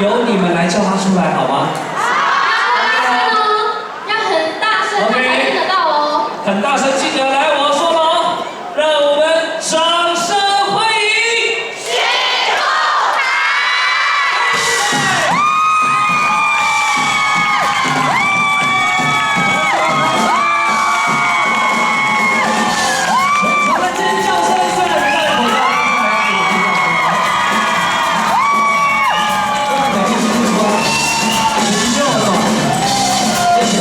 由你們來叫他出來，好嗎？要哦，要很大聲，他才聽得到哦。很大聲，記得來，我說嘍，讓我們掌聲歡迎許富凱。全場的尖叫聲，雖然沒戴口罩，但是還是有尖叫聲。謝謝。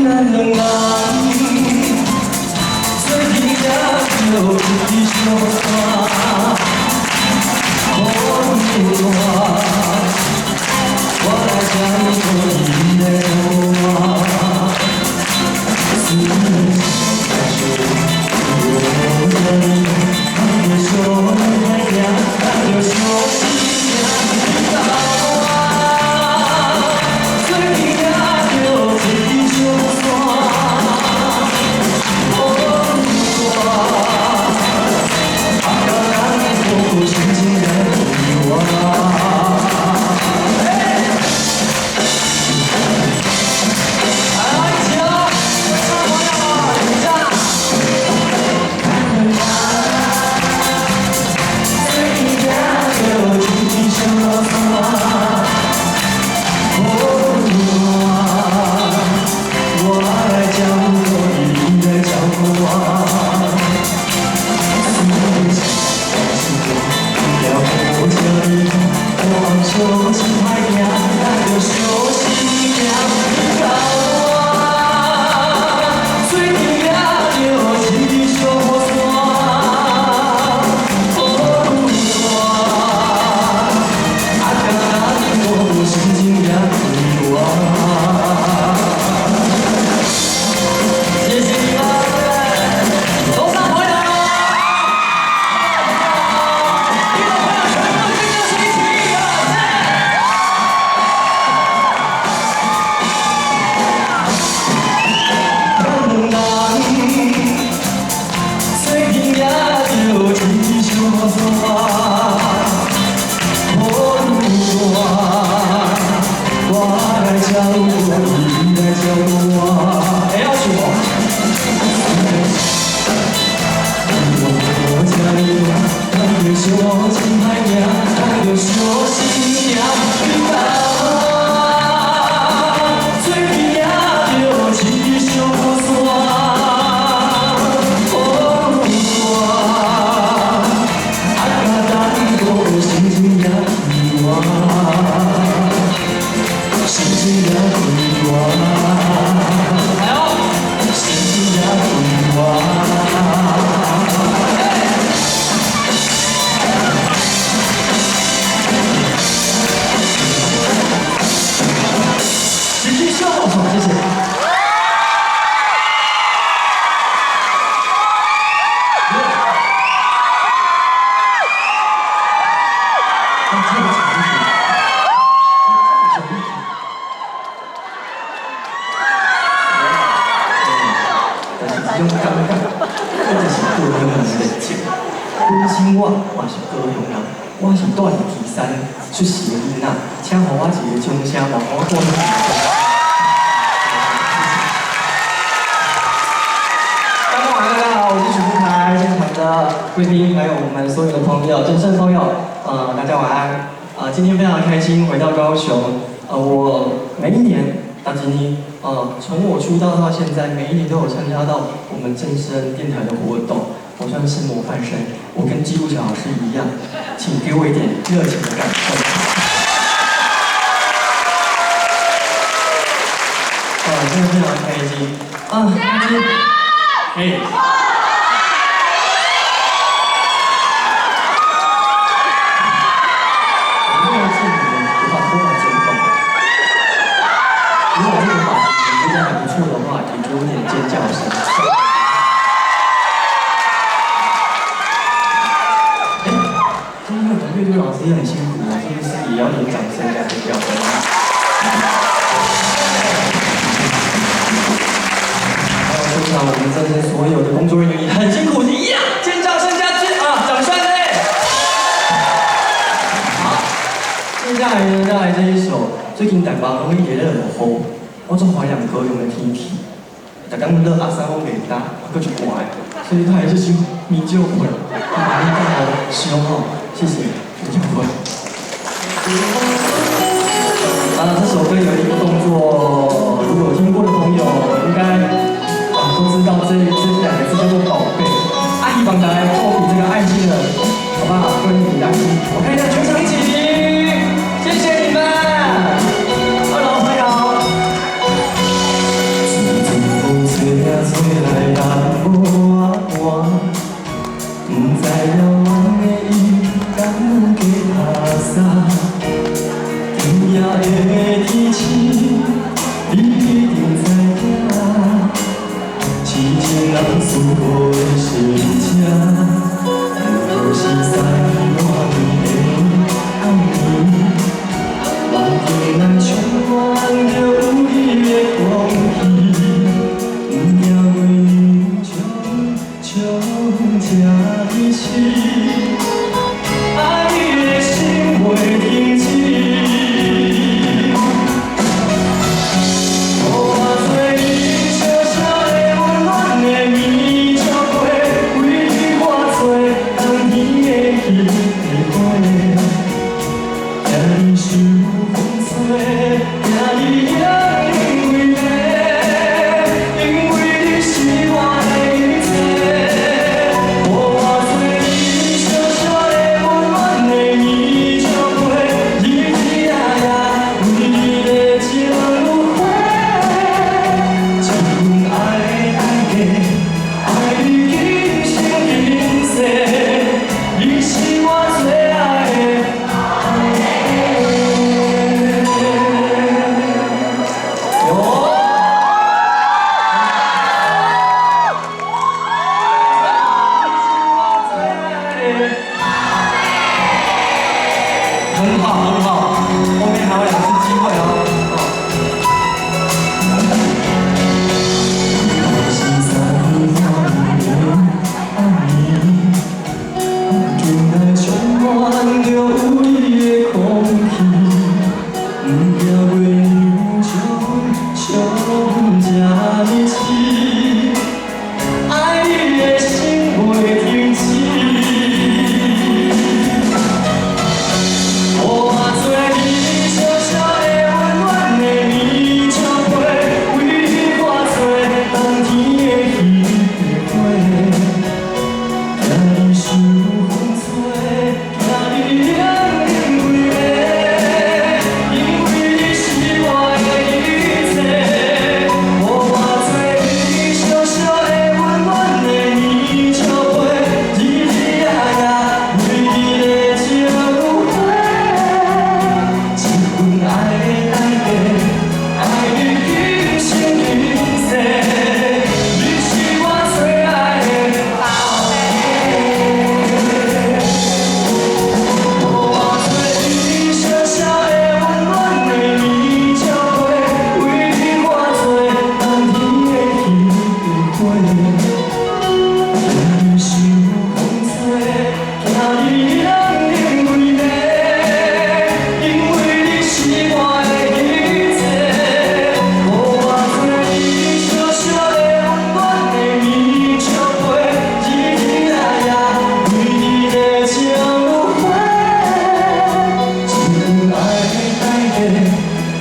咱兩人做伙行著一支小山，雨愈大，我來照顧你的我。思念是相行，咱著相思行到晚，做伙行著一支小山，雨愈大，啊，咱无心情来我。来，一起哦，唱朋友，一下。做伙行著一支小山，雨愈大，我來照顧你，你來照顧我。思念是了無這呢，我相信歹行，咱著相思行到晚。做伙行著一支小山，雨愈大，啊，咱無心情也快活。謝謝你們，樓上朋友，聽眾朋友全部跟着一起，一二三。咱兩人做伙行著一支小山，雨愈大，我來照顧你，你來照顧我。會曉唱無？無這呢大，咱著相親歹行，咱著相思行到晚。做伙行著一支小山，雨愈大，啊，咱無心情也快活，心情也快活，來哦，心情也快活。一支小山，謝謝。但是這種感覺，這就是高雄人的熱情。本身我嘛是高雄人，我是住佇旗山出世的囡仔，請予我一個掌聲，嘛予我過年。觀眾晚上大家好，我是許富凱，現場的貴賓還有我們所有的朋友，正聲朋友，大家晚安。今天非常開心回到高雄，我每一年，大吉尼，從我出道到現在，每一年都有參加到我們正聲電台的活動，我算是模範生，我跟紀錄小老師一樣，請給我一點熱情的感受。真的非常開心啊！今天，哎。我認為是你們有把拖把剪短。如果這個髮型你覺得還不錯的話，也給我點尖叫聲。哎，今天我們樂隊老師也很辛苦啊，是不是也要點掌聲加尖叫聲？還有現場我們這些所有的工作人員也很辛苦，一樣尖叫聲加尖啊掌聲嘞！來呢，帶來這一首，最近台北攏一直咧落雨，我足懷念高雄的天氣，逐工落阿衫攏袂焦，閣足寒的，所以帶來這首《暝照困》，麻煩你幫我收吼，謝謝，暝照困。啊，這首歌有一個動作，如果有聽過的朋友應該都知道這兩個字叫做寶貝。啊，希望大家做比這個愛心的，好不好？關於你的愛心，我看一下全場一起，謝謝你們，二樓朋友。自陣風吹啊吹來人無我伴，不知遙遠的伊敢有加垃圾。今夜的天晴，你一定知影，痴情人思過的心情，不過是三更半暝的暗暝，夢境內充滿著有你的空氣，不驚月亮將這呢痴，愛你的心袂停止。予我做你小小的溫暖的暝照被，為你我做冬天的彼個花，驚你受風吹，驚你冷冷規暝，因為你是我的一切。予我做你小小的溫暖的暝照被，日日夜夜為你的情如火，這份愛的代價，愛你今生今世，你是我最愛的。有。很好，很好，後面還有兩次機會哦。是三更半暝的暗暝，梦境內充滿著有你的空氣，不驚月亮將這呢痴，愛你的心袂停止。予我做你小小的溫暖的暝照被，為你我做冬天的彼個花，驚你受風吹，驚你冷冷規暝，因為你是我的一切。予我做你小小的溫暖的暝照被，日日夜夜為你的情如火，這份愛的代價，愛你今生今世，你是我最愛的寶貝。予我做你小小的溫暖的暝照被，為你我做冬天的彼個花，驚你受風吹，驚你冷冷規暝，因為你是我的一切。予我做你小小的溫暖的暝照被，日日夜夜為你的情如火，這份愛的代價，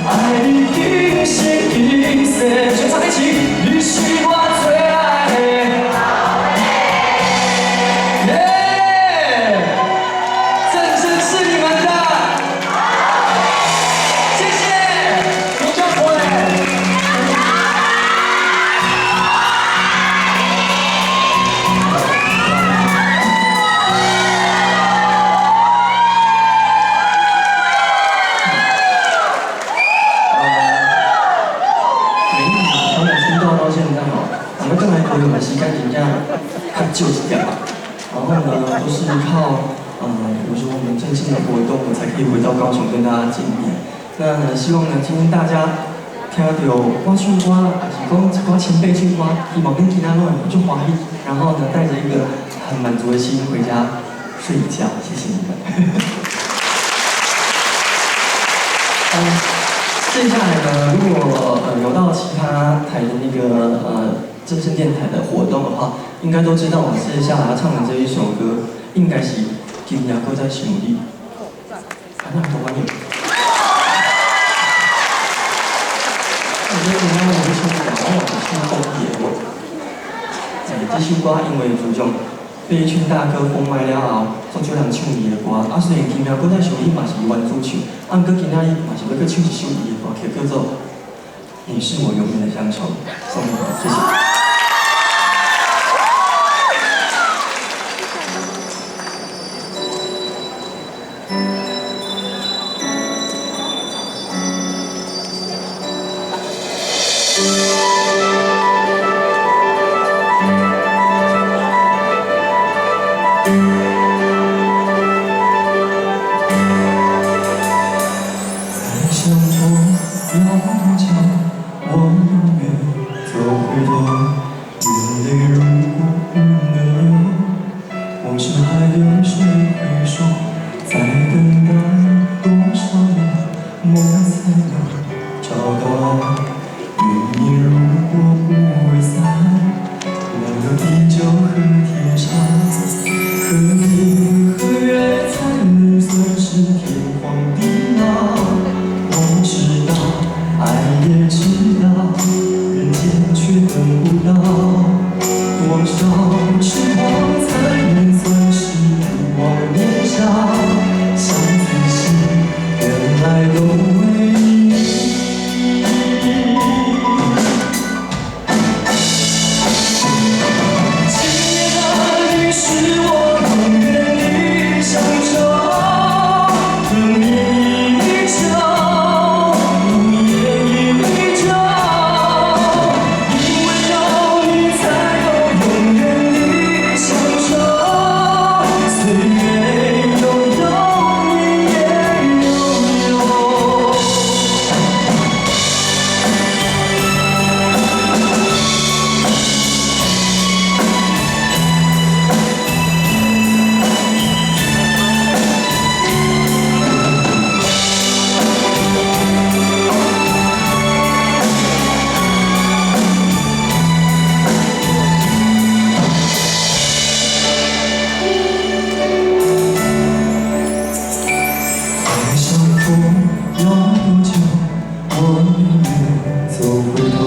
愛你今生今世，全場一起，你是我最愛的。耶！掌聲是你們的，謝謝，暝照困。每一年從我出道到現在吼，我們轉來高雄的時間真正較少一點啊。然後呢，都是靠比如說我們正式的活動，我才可以回到高雄跟大家見面。那呢，希望呢，今天大家聽到我唱歌，還是講一寡前輩唱歌，希望恁今仔攏會足歡喜，然後呢，帶着一個很滿足的心回家睡一覺。謝謝你們。接下來呢，如果有到其他台的那個正聲電台的活動的話，應該都知道我接下來要唱的這一首歌，應該是《今夜閣再想你》。啊，那多歡迎！我覺得今天我這首歌，我是唱國語的。這首歌因為自從被一群大哥封麥了後，足少人唱伊的歌。啊，雖然今夜閣再想你嘛是伊原主唱，啊，毋過今仔日嘛是欲閣唱一首伊的歌曲，叫做《你是我永遠的鄉愁》，送你們，謝謝。再想我要多久？我永遠走回頭，眼淚如果不能流，往事還有誰會說？再等待多少年，夢才能找到愛？雲煙如果不會散，哪有地久和天長？何年何月才能算是天荒地老？我知道，愛也知道，人間卻等不到。多少痴狂才能算是不枉年少？相思心，原來都為你。親愛的，你是我永遠的鄉愁，生命依舊，容顏依舊，因為有你才有永遠的鄉愁，歲月悠悠，年年悠悠。再相逢要多久？我寧願走回頭，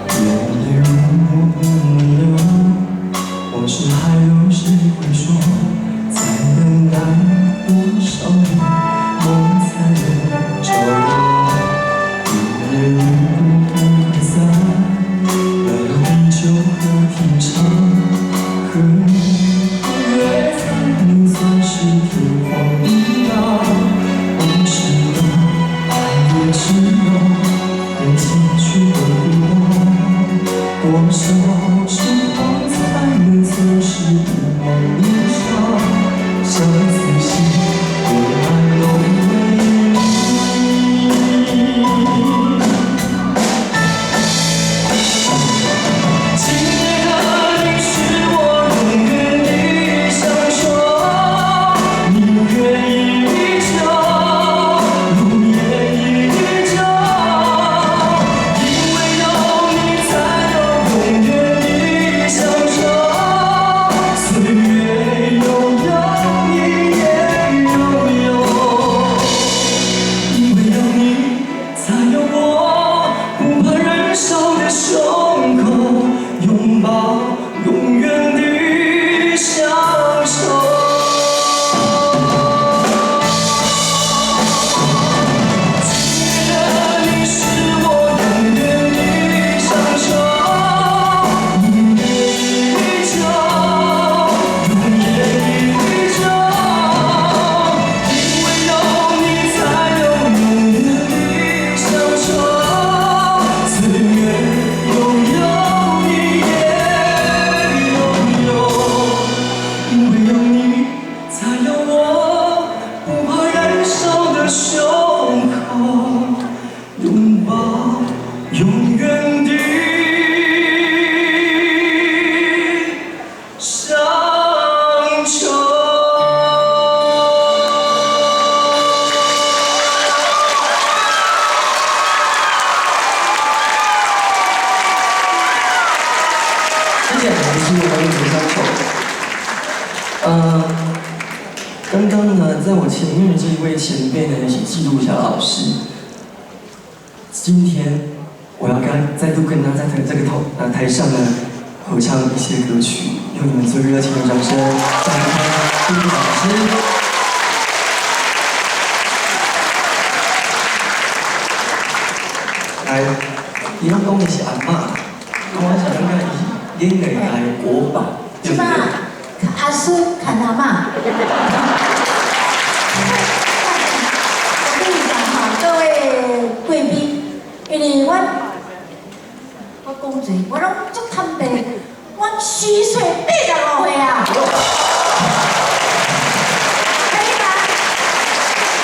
眼淚如果不能流，往事還有誰會說？再等待多少年，夢才能找到？雲煙如果不會散，哪有地久和天長？何年何月才能算是天荒地老？我知道，愛也知道，人間卻等不到。多少痴狂才能算是不枉年少？相思心，原來都為你。親愛的，你是我永遠的鄉愁，明月依舊，容顏依舊，因為有你才有永遠的鄉愁，歲月悠悠，年年悠悠，因為有你才有我，不怕燃燒的胸口，擁抱永遠的鄉愁。親愛的，你是我永遠的鄉愁，明月依舊，容顏依舊，因為有你才有永遠的鄉愁，歲月悠悠，剛剛呢，在我前面的這一位前輩呢，是紀露霞老師。今天我要跟再度跟他在這個台上呢合唱一些歌曲，用你們最熱情的掌聲，歡迎紀露老師。來，伊攏講的是阿嬤，我是感覺伊演藝界的國寶，對不對？阿叔看阿嬤。我跟你講哈，各位貴賓，因為我講濟，我攏足坦白，我虛歲85歲啊，可以嗎？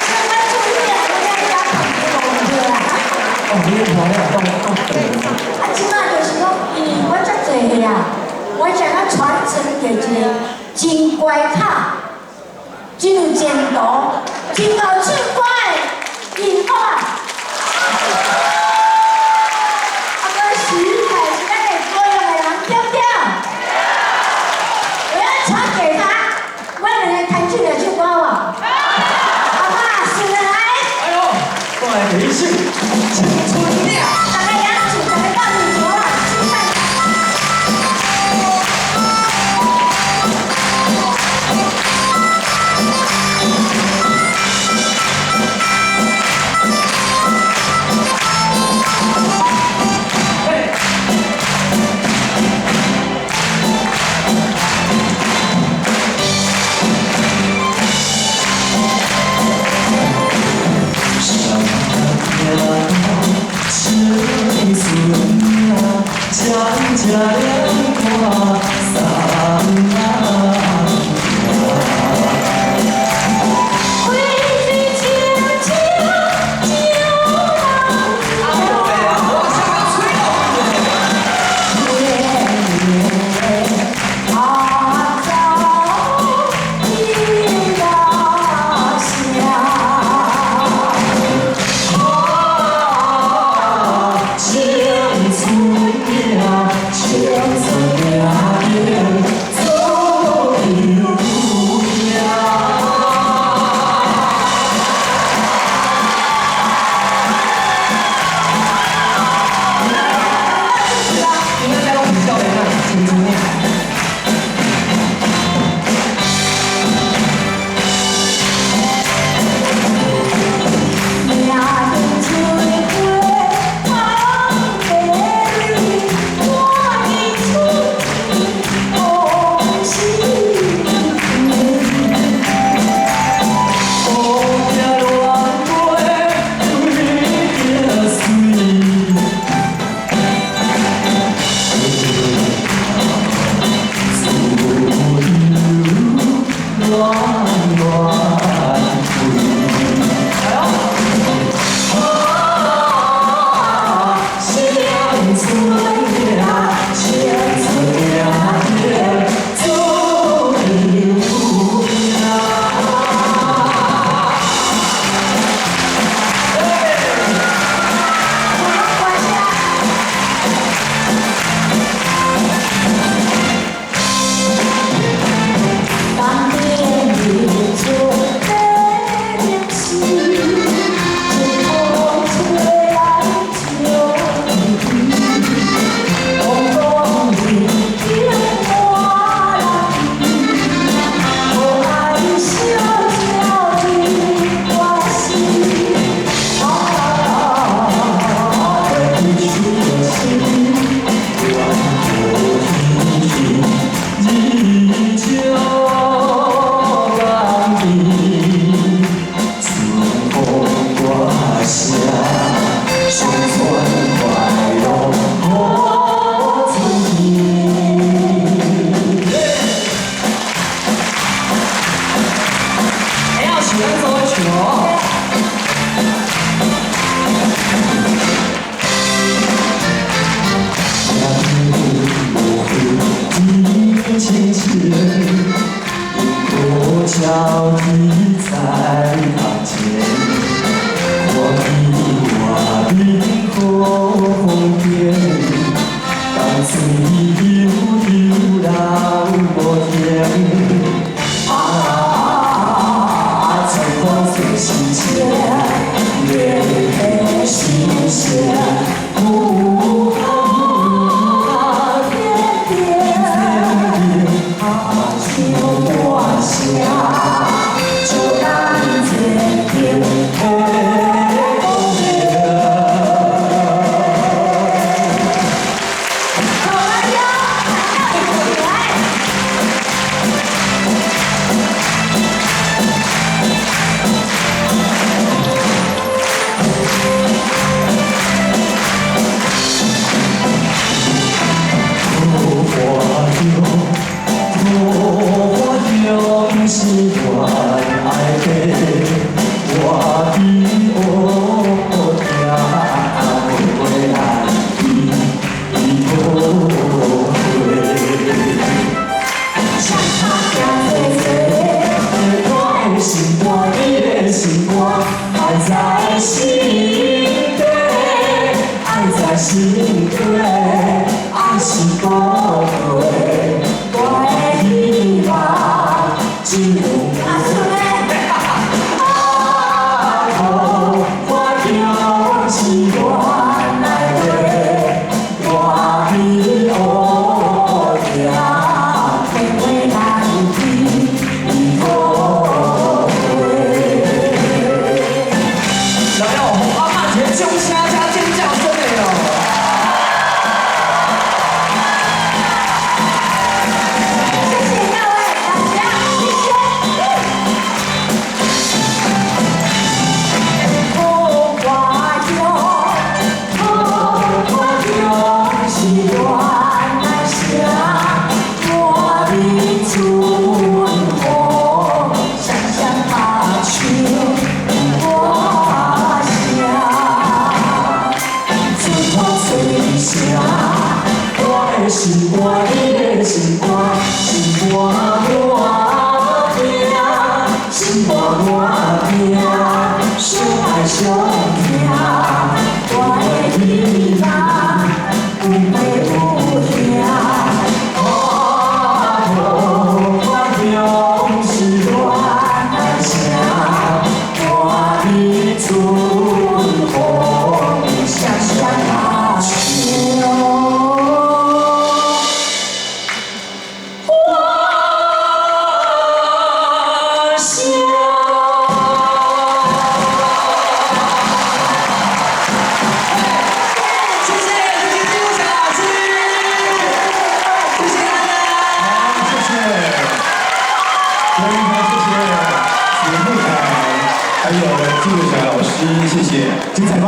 所以我注意啊，我要加85歲啊。哦，你看了到到等。啊，這擺就是講，因為我遮濟歲啊，我想要傳承給一個真乖巧、真有前途、真會唱歌的音樂啊！啊，閣徐凱是咱的高雄的人，對不對？我要傳給他，我兩个彈這兩首歌無？阿嬤，是來。哎呦，過來第一首《青春戀》。大家兩組，大家到底多啦？吃飯。心底，愛是孤月，我的希望只有阿叔咧，桃花中是原來的，我彼烏行，花花來去，孤月。來哦，阿媽一個掌聲加尖叫聲的哦。謝謝各位，大家，謝謝。桃花中，桃花中是原來城，滿面春風，雙雙拍唱歌聲。春風吹聲，我的心肝，你的心肝，心肝滿疼，心肝滿疼，相愛相疼，我的希望有爸有兄，桃花中是原來城，滿面春風，雙雙拍唱。歌聲。謝謝，謝謝金木彩老師，謝謝大家。好，謝謝，非常謝謝許富凱，還有金木彩老師，謝謝，精彩嗎？